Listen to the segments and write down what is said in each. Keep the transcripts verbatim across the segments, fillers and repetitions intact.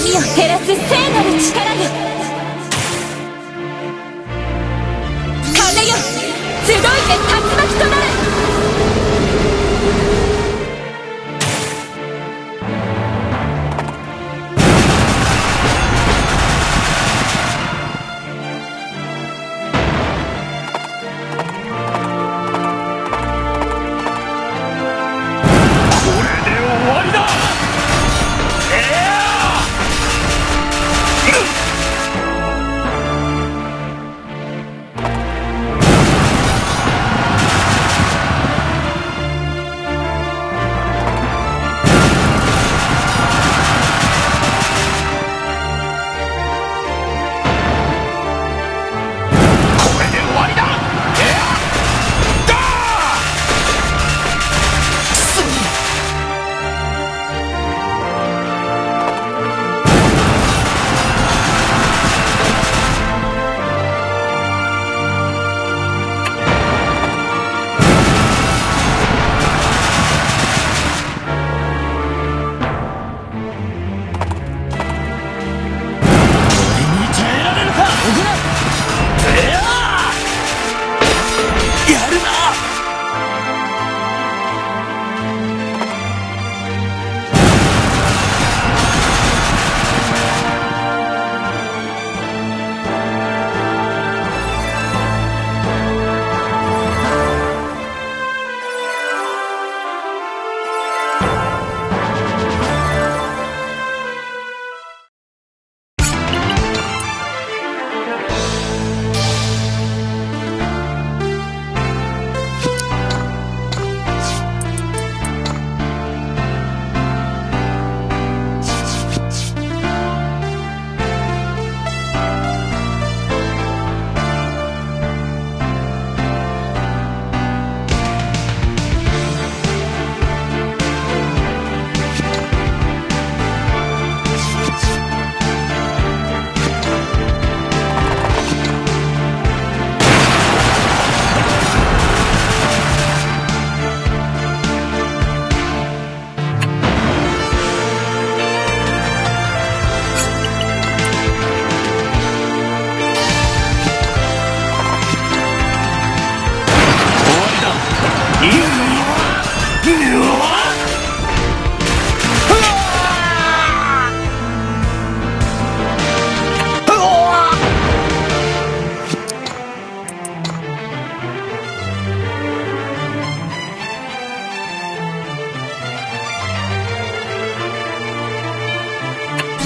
海を照らす聖なる力よ。風よ、集いて、竜巻となれ。これで終わりだ。これで終わりだ。俺に耐えられるか？やるな！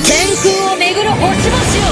天空を巡る星々よ。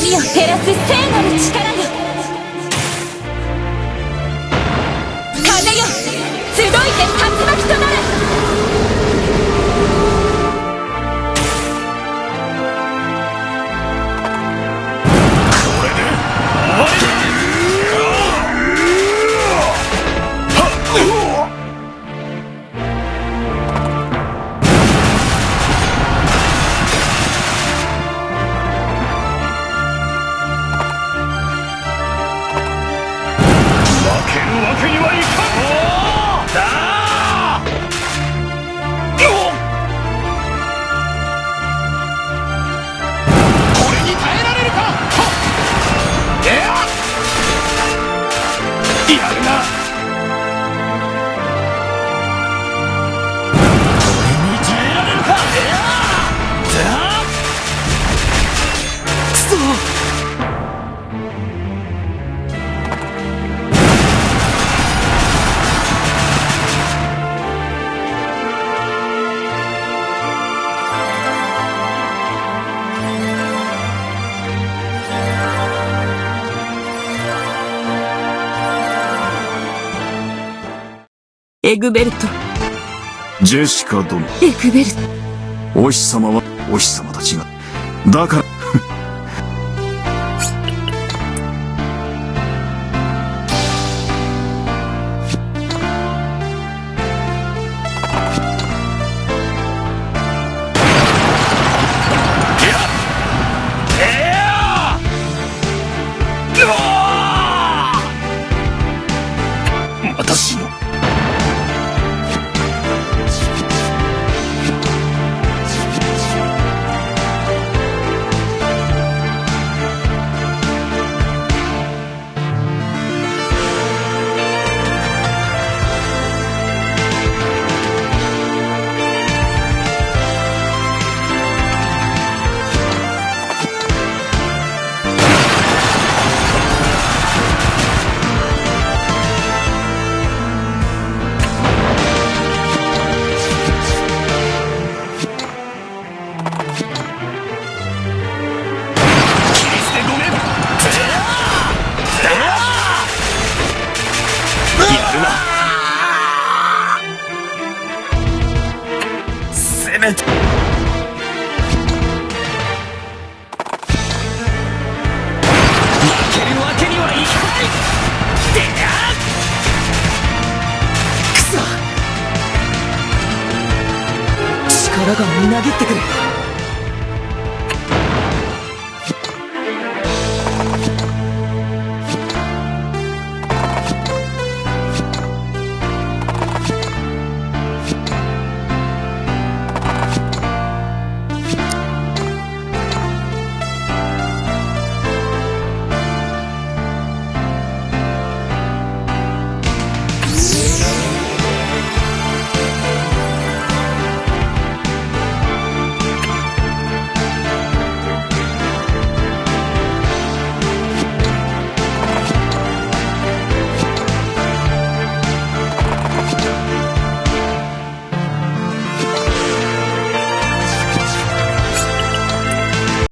火を照らす聖なる力よ。風よ、集いて、竜巻となれ。これで終わりだ。負けるわけにはいかん。だあ！これに耐えられるか。はっ！いや！やるな。これに耐えられるか。いや！だあ！くそ！エグベルト。ジェシカ殿。エグベルト。お日様は、お日様たちが。だから、私の やるな。せめて。負けるわけにはいかない！であ！くそ！力がみなぎってくる。